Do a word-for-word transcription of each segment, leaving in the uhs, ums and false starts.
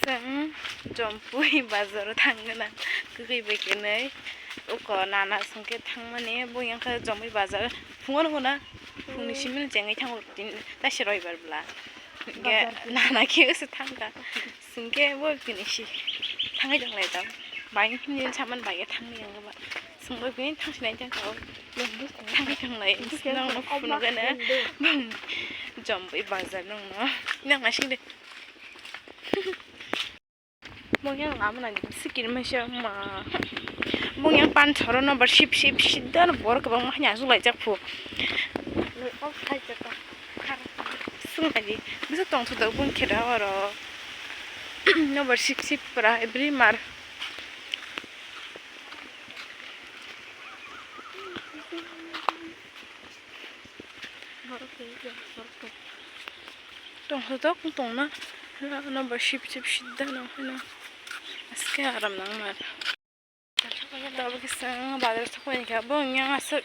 Chwng Jompui bazaro thangna kwrwi bai kwnwi. Uko nana songkhe thangmani, bo yang khe Jompui bazar phungo nukgo na, phungni simi chengwi thango, tini taisa roibar bwla. Hinkhe bazar khe nana khe se thangkha. Singkhe bo tini si thangwi tong lai tong. Bai himni saman bai thangwi yang ba. Sungbo bini thangsinai tong kha. Thangwi tong lai. Nang no phunukgana. Jompui bazar nang no. Nang ma singde. Mung yang lama nang sikir ma se ma. Mung yang pan choro no bar sip sip sip dan bor kwbang ma hanya su lai jak phu. Sung lai di. Bisa tong thu da bung kheda oro. No bar sip sip pra every mar. Tong sodok tong na, na, na ba sip sip sida no, no. Aske aram nang mar. Tabuk kisa bazar sokoi kha, bo yang asuk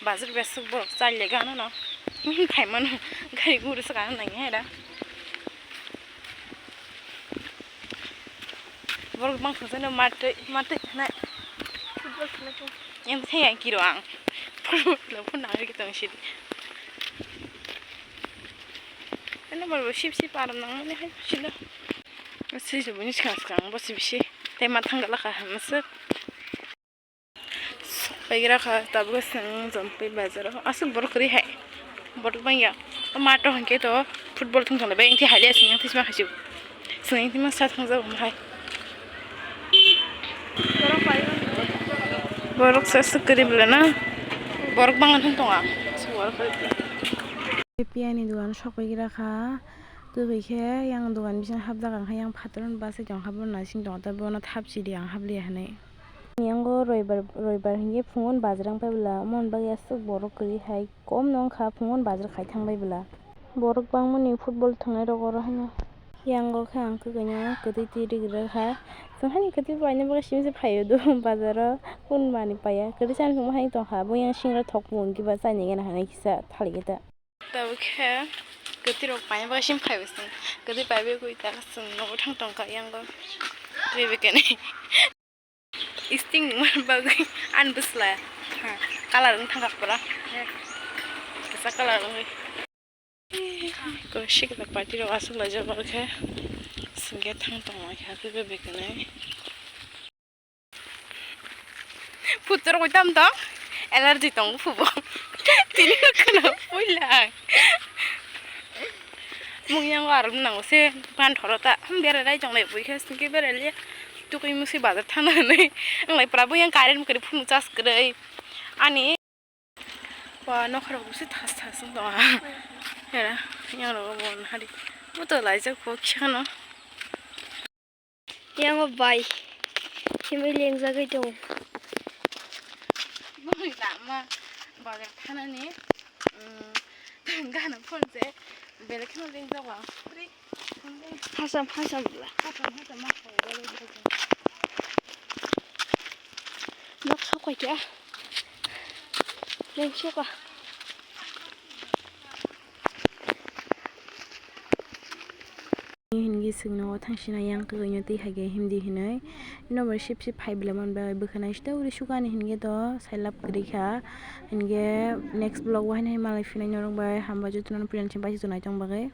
bazar besuk borok chai le gana no. Phai mano, gari guru sa gana nang hera. Borok bang thangsa no matwi, matwi khanai. Football khanai to. Yang thai yang kiro ang. Football no phun nang ri tong sidi. Ano bor bo sip sip aram nang mani hai sida. Sisi bini skang skang bo sibisi. Tei ma thang gala kha hamsuk. Sokpaigra kha tabuk chwng Jompui bazaro. Aswk borok kwrwi hai. Borok bangya. O mato hinkhe to football thung thang bai. Engthi hai le aswk yang thisma khaisuk. Swng engthi ma sa thang jak hai. Borok sa swk kwrwi bwla na. Borok bangma thang tonga. Aswk borok kwrwi. Piyani dogan sokpaigra kha. Kwrwi khe yang dogan bising hapjak ang khe yang phataro bachai tong kha bono naising tongo tei bono thap chidi ang habliya hinwi. Yango roibar, roibar hinkhe phungo bazar wng pai bwla, omo ni bagwi aswk borok kwrwi hai kom no wng kha, phungo bazar khai thang bai bwla. Borok bangmani football thwngnai rok oro haino. Yango khe ang kwkwi no kwtwi twi rwgwi rwkha, chwng haino kwtwi paina bagwi simi se phaiyo do bazaro, kun manwi paiya, kwtwi chani phungma hai tongkha, bo yang singra thok bo wngkhe ba chaini gana hinwi kisa thali khe ta. Tabuk khe kwtwi rok paina bagwi simi phaibo chwng, kwtwi paibai kwi ta chwng nogo thang tongkha yango twi bikini. Sting wngmani bagwi ani bwsla, ha, colour wng thangkha pura. Kwchak colour wngwi. Kosikla party rok aswk laijak bar khe, singkhe thang tongma khe aswk bikini. Putor koi tam tong, allergy tong phubo. Tini khna puila. Mung yang arum nang se pan thoro ta, bera rai tong lai bui khe singkhe bera le. Tukui musi bazar thana hinwi. Ang lai pra bo yang current kwrwi phunu charge kwrwi. Ani. Wa nokha rok se thas thas wng tong ha. Era, yang rok bo hari. Puto laijak bo kheno. Yango bai himwi lengjagwi tongo. Boni lama bazar thanani, um, gana phone se belai kheno lengjak ang. Hasam, hasam bwla. Hasam, hasam ma khaui belai belai. Nok sokoi kya? Leng soka. Hingi singno o thang sina yang kwkwi no twi hai khe himdi hinwi. Ino bai sip sip phai bwla man bai bwkha nai sita uri sukani hingi to sai lab kwrwi kha. Hingi next vlog o haino hai malai phinai norok bai hamba jotono priyan chini bai se chwng nai tong bagwi.